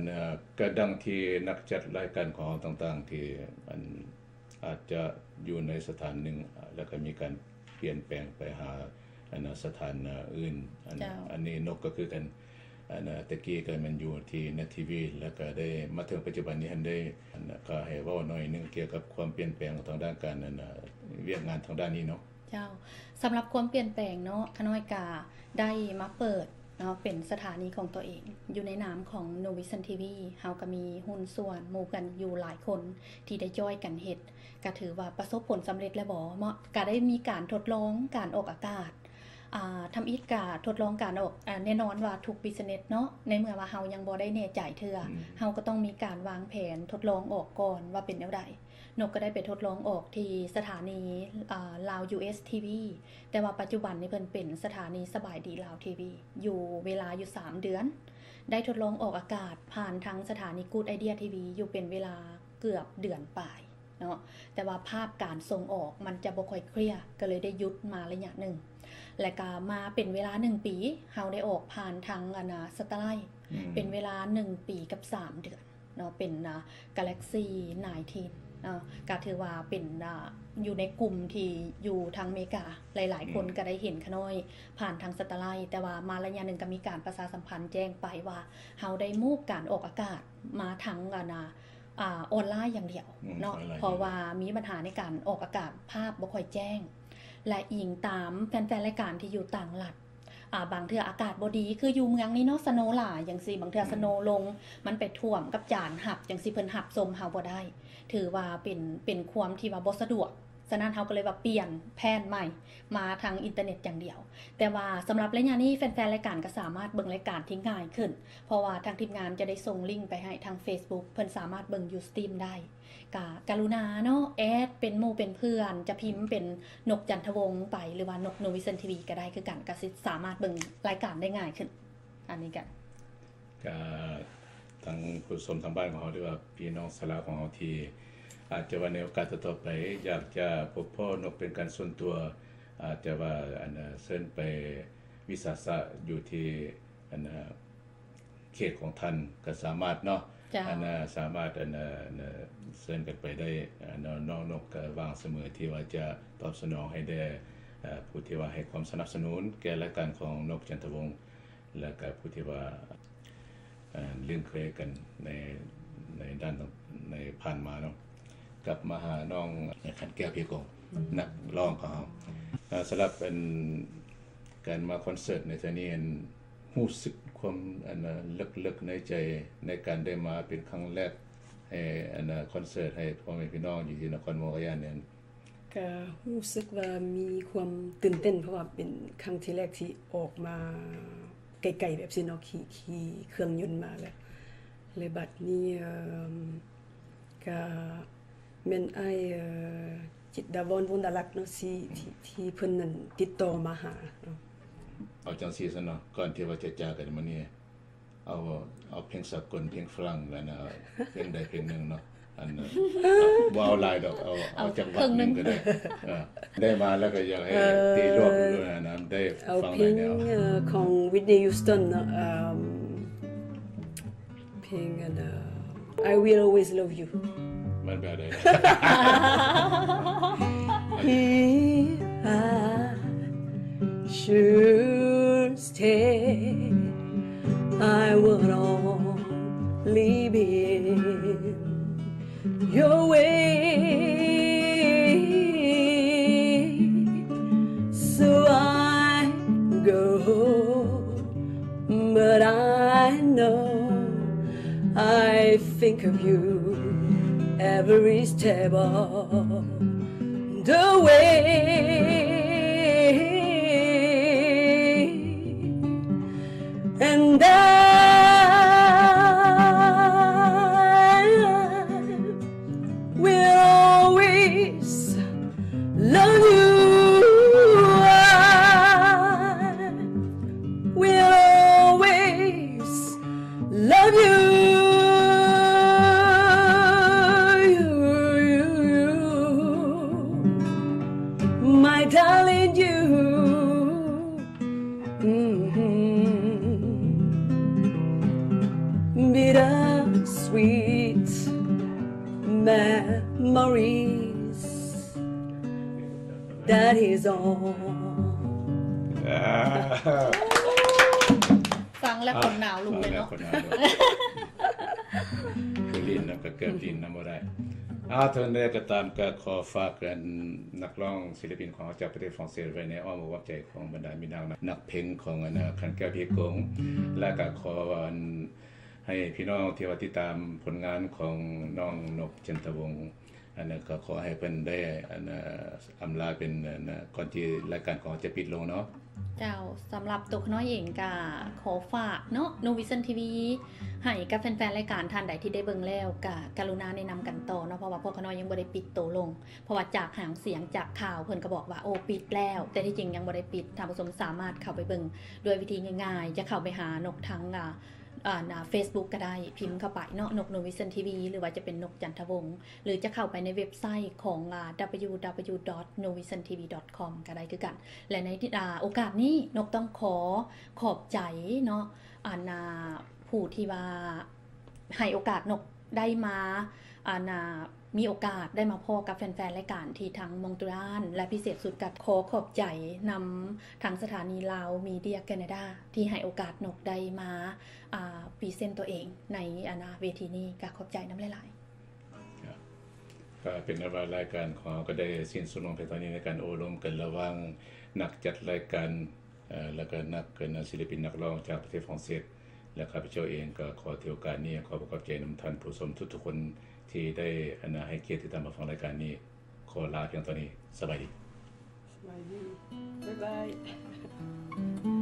ນະ ກະດັ່ງທີ່ນັກຈັດລາຍການຂອງເຮົາຕ່າງໆ ທີ່ອັນ ອາດຈະຢູ່ໃນສະຖານໜຶ່ງ ແລ້ວກໍມີການປ່ຽນແປງໄປຫາອັນນະ ສະຖານອື່ນ. ອັນ ເຈົ້າ ອັນນີ້ນົກກໍຄືກັນ ອັນນະ ແຕ່ກີ້ກໍແມ່ນຢູ່ທີ່ເນັດທີວີ ແລ້ວກໍໄດ້ມາເຖິງປັດຈຸບັນນີ້ຫັ້ນ ໄດ້ ອັນນະ ກໍໃຫ້ເວົ້າໜ້ອຍໜຶ່ງກ່ຽວກັບຄວາມປ່ຽນແປງທາງດ້ານການ ອັນນະ ວຽກງານທາງດ້ານນີ້ເນາະ. ເຈົ້າ ສຳລັບຄວາມປ່ຽນແປງເນາະ ຂະນ້ອຍກະໄດ້ມາເປີດເນາະ ເປັນສະຖານີຂອງຕົວເອງ ຢູ່ໃນນາມຂອງ Novision ທີວີ ເຮົາກະມີຫຸ້ນສ່ວນໝູ່ເພື່ອນຢູ່ຫຼາຍຄົນທີ່ໄດ້ຈ້ອຍກັນເຮັດ ກະຖືວ່າປະສົບຜົນສຳເລັດແລ້ວບໍເນາະ. ກະໄດ້ມີການທົດລອງການອອກອາກາດ ອ່າ ທຳອິດກະທົດລອງການອອກ ອ່າ ແນ່ນອນວ່າທຸກ business ເນາະ ໃນເມື່ອວ່າເຮົາຍັງບໍ່ໄດ້ແນ່ໃຈເທື່ອ ອືມ ເຮົາກໍຕ້ອງມີການວາງແຜນທົດລອງອອກກ່ອນວ່າເປັນແນວໃດ. ນົກກໍໄດ້ໄປທົດລອງອອກທີ່ສະຖານີ ອ່າ ລາວ ຢູເອສ ທີວີ ແຕ່ວ່າປັດຈຸບັນນີ້ເພິ່ນເປັນສະຖານີສະບາຍດີລາວ ທີວີ ຢູ່ເວລາຢູ່ສາມເດືອນ ໄດ້ທົດລອງອອກອາກາດຜ່ານທາງສະຖານີ Good Idea ທີວີ ຢູ່ເປັນເວລາເກືອບເດືອນປາຍເນາະ ແຕ່ວ່າພາບການສົ່ງອອກມັນຈະບໍ່ຄ່ອຍເຄລຍ ກໍເລີຍໄດ້ຢຸດມາໄລຍະໜຶ່ງ ແລະກະມາເປັນເວລາໜຶ່ງປີ ເຮົາໄດ້ອອກຜ່ານທາງອັນນະ Satellite ອືມ ເປັນເວລາໜຶ່ງປີກັບສາມເດືອນ ເນາະ ເປັນ Galaxy nineteen ເນາະ ກະຖືວ່າເປັນ ອ່າ ຢູ່ໃນກຸ່ມທີ່ຢູ່ທາງເມກາ ຫຼາຍໆຄົນ ອືມ ກະໄດ້ເຫັນຂະນ້ອຍຜ່ານທາງ Satellite ແຕ່ວ່າມາໄລຍະໜຶ່ງກະມີການປະຊາສຳພັນແຈ້ງໄປວ່າ ເຮົາໄດ້ move ການອອກອາກາດມາທາງ ອັນນະ ອ່າ ອອນລາຍຢ່າງດຽວ ອືມ ເນາະ ອອນລາຍ ເພາະວ່າມີບັນຫາໃນການອອກອາກາດ ພາບບໍ່ຄ່ອຍແຈ້ງ ແລະ ອີງຕາມແຟນໆລາຍການທີ່ຢູ່ຕ່າງລັດ ອ່າ ບາງເທື່ອອາກາດບໍ່ດີ ຄືຢູ່ເມືອງນີ້ເນາະ ສະໂນຫຼາຍຈັ່ງຊີ້ ບາງເທື່ອ ອືມ ສະໂນລົງ ມັນໄປຖ້ວມກັບຈານຮັບຈັ່ງຊີ້ ເພິ່ນຮັບຊົມເຮົາບໍ່ໄດ້ ຖືວ່າເປັນ ເປັນຄວາມທີ່ວ່າບໍ່ສະດວກ. ສະນັ້ນເຮົາກໍເລີຍວ່າປ່ຽນແຜນໃໝ່ ມາທາງອິນເຕີເນັດຢ່າງດຽວ. ແຕ່ວ່າສຳລັບໄລຍະນີ້ ແຟນໆລາຍການກໍສາມາດເບິ່ງລາຍການທີ່ງ່າຍຂຶ້ນ ເພາະວ່າທາງທີມງານຈະໄດ້ສົ່ງລິ້ງໄປໃຫ້ທາງ Facebook ເພິ່ນສາມາດເບິ່ງຢູ່ສະຕຣີມໄດ້. ກະກະລຸນາເນາະ ແອດເປັນໝູ່ເປັນເພື່ອນ ຈະພິມເປັນນົກຈັນທະວົງໄປ ຫຼືວ່ານົກ Novision ທີວີ ກໍໄດ້ຄືກັນ ກໍຊິສາມາດເບິ່ງລາຍການໄດ້ງ່າຍຂຶ້ນ. ອັນນີ້ກໍ ກໍທາງຜູ້ຊົມທາງບ້ານຂອງເຮົາ ຫຼືວ່າພີ່ນ້ອງຊາວລາວຂອງເຮົາ ທີ່ອາດຈະວ່າໃນໂອກາດຕໍ່ໆໄປ ຢາກຈະພົບພໍ້ນົກເປັນການສ່ວນຕົວ ອາດຈະວ່າ ອັນ ເຊີນໄປວິສາສະຢູ່ທີ່ ອັນ ເຂດຂອງທ່ານກໍສາມາດເນາະ ເຈົ້າ ອັນ ສາມາດ ອັນ ເຊີນກັນໄປໄດ້. ນ້ອງນົກກໍຫວັງສະເໝີທີ່ວ່າຈະຕອບສະໜອງໃຫ້ແດ່ ເອີ ຜູ້ທີ່ວ່າໃຫ້ຄວາມສະໜັບສະໜູນແກ່ລາຍການຂອງນົກຈັນທະວົງ ແລ້ວກໍຜູ້ທີ່ວ່າ ເອີ ລຶ້ງເຄີຍກັນໃນ ໃນດ້ານ ໃນຜ່ານມາເນາະ. ກັບມາຫານ້ອງຂັນແກ້ວ ພີກົງ ອືມ ນັກຮ້ອງຂອງເຮົາ. ເອີ ສຳລັບອັນ ການມາຄອນເສີດໃນເທື່ອນີ້ ອັນ ຮູ້ສຶກຄວາມ ອັນ ເລິກໆໃນໃຈ ໃນການໄດ້ມາເປັນຄັ້ງແລກ ໃຫ້ ອັນ ຄອນເສີດໃຫ້ພໍ່ແມ່ພີ່ນ້ອງຢູ່ທີ່ນະຄອນຫຼວງວຽງຈັນນີ້ ກະຮູ້ສຶກວ່າມີຄວາມຕື່ນເຕັ້ນ ເພາະວ່າເປັນຄັ້ງທີແລກທີ່ອອກມາໄກໆແບບຊີ້ເນາະ ຂີ່ ຂີ່ເຄື່ອງຍົນມາແລ້ວ ແລະ ບັດນີ້ ເອີ ກະແມ່ນອ້າຍ ເອີ ຈິດດາວອນ ວົງດາລັດເນາະ ທີ່ ທີ່ ທີ່ເພິ່ນນັ້ນຕິດຕໍ່ມາຫາເນາະ. ເອົາຈັ່ງຊີ້ຊັ້ນເນາະ ກ່ອນທີ່ວ່າຈະຈາກັນມື້ນີ້ ເອົາ ເອົາເພງສາກົນ ເພງຝຣັ່ງ ອັນ ເພງໃດເພງໜຶ່ງເນາະ ອັນ ບໍ່ເອົາຫຼາຍດອກ ເອົາ ເອົາ ເອົາຈັກຫວະໜຶ່ງກໍໄດ້ ເອີ ໄດ້ມາແລ້ວກໍຢາກໃຫ້ ເອີ ຕີລວບຢູ່ນັ້ນນະ ໄດ້ຟັງຫຼາຍແນວ. ເອີ ຂອງ Whitney Houston ເນາະ ເອີ ເພງອັນ I Will Always Love You ມັນແບບໃດ? If I should stay, I would only be in your way. So I go, but I know I think of you every step of the way. And I will always love you. I will always love you. You, you, you, my darling, you. Mm-hmm. But I Sweet memories, that is all. ຟັງແລ້ວຂົນໜາວລຸກເລີຍເນາະ ຂນນາວລຸກ ຄືຫຼິ້ນນຳກໍເກືອບຫຼິ້ນນຳບໍ່ໄດ້. ອາ ເຖິງໃດກໍຕາມ ກໍຂໍຝາກອັນນັກຮ້ອງສິລະປິນຂອງເຮົາຈາກປະເທດຝຣັ່ງເສດໄວ້ໃນອ້ອມອົກອ້ອມໃຈຂອງບັນດາມິດນາງນັກເພັງຂອງອັນນະ ຂັນແກ້ວ ພິເສດກົງ ແລະກໍຂໍອັນ ໃຫ້ພີ່ນ້ອງທີ່ວ່າຕິດຕາມຜົນງານຂອງນ້ອງນົກ ຈັນທະວົງ ອັນນັ້ນກໍຂໍໃຫ້ເພິ່ນໄດ້ອັນນະ ອຳລາເປັນອັນນະ ກ່ອນທີ່ລາຍການຂອງເຮົາຈະປິດລົງເນາະ. ເຈົ້າ ສຳລັບຕົວຂະນ້ອຍເອງກະຂໍຝາກເນາະ Novision ທີ ວີ ໃຫ້ກັບແຟນໆລາຍການທ່ານໃດທີ່ໄດ້ເບິ່ງແລ້ວ ກະກະລຸນາແນະນຳກັນຕໍ່ເນາະ ເພາະວ່າພວກຂະນ້ອຍຍັງບໍ່ໄດ້ປິດໂຕລົງ ເພາະວ່າຈາກຫາງສຽງຈາກຂ່າວເພິ່ນກໍບອກວ່າ ໂອ້ ປິດແລ້ວ ແຕ່ທີ່ຈິງຍັງບໍ່ໄດ້ປິດ ທ່ານຜູ້ຊົມສາມາດເຂົ້າໄປເບິ່ງດ້ວຍວິທີງ່າຍໆ ຈະເຂົ້າໄປຫານົກທາງ ອ່າ ອ່າ Facebook ກໍໄດ້ ພິມເຂົ້າໄປເນາະ ນົກ Novision ທີ ວີ ຫຼືວ່າຈະເປັນນົກ ຈັນທະວົງ ຫຼືຈະເຂົ້າໄປໃນເວັບໄຊຂອງ ອ່າ www.novisiontv.com ກໍໄດ້ຄືກັນ ແລະໃນ ອ່າ ໂອກາດນີ້ນົກຕ້ອງຂໍຂອບໃຈເນາະ ອັນ ອ່າ ຜູ້ທີ່ວ່າໃຫ້ໂອກາດນົກໄດ້ມາ ອັນ ອ່າ ມີໂອກາດໄດ້ມາພໍ້ກັບແຟນໆລາຍການທີ່ທາງ Montreal ແລະພິເສດສຸດກໍຂໍຂອບໃຈນຳທາງສະຖານີ Lao Media Canada ທີ່ໃຫ້ໂອກາດນົກໄດ້ມາ ອ່າ ພຣີເຊັນຕົວເອງໃນ ອັນນະ ເວທີນີ້ ກໍຂອບໃຈນຳຫຼາຍໆ. ກໍເປັນອັນວ່າລາຍການຂອງເຮົາກໍໄດ້ສິ້ນສຸດລົງພຽງເທົ່ານີ້ ໃນການໂອ້ລົມກັນລະຫວ່າງນັກຈັດລາຍການ ເອີ ແລ້ວກໍນັກ ເອີ ສິລະປິນນັກຮ້ອງຈາກປະເທດຝຣັ່ງເສດ ແລະ ຂ້າພະເຈົ້າເອງກໍຂໍຖືໂອກາດນີ້ ຂໍຂອບໃຈນຳທ່ານຜູ້ຊົມທຸກໆຄົນທີ່ໄດ້ ອັນນະ ໃຫ້ກຽດຕິດຕາມຮັບຟັງລາຍການນີ້. ຂໍລາພຽງເທົ່ານີ້. ສະບາຍດີ. ສະບາຍດີ. ບາຍບາຍ.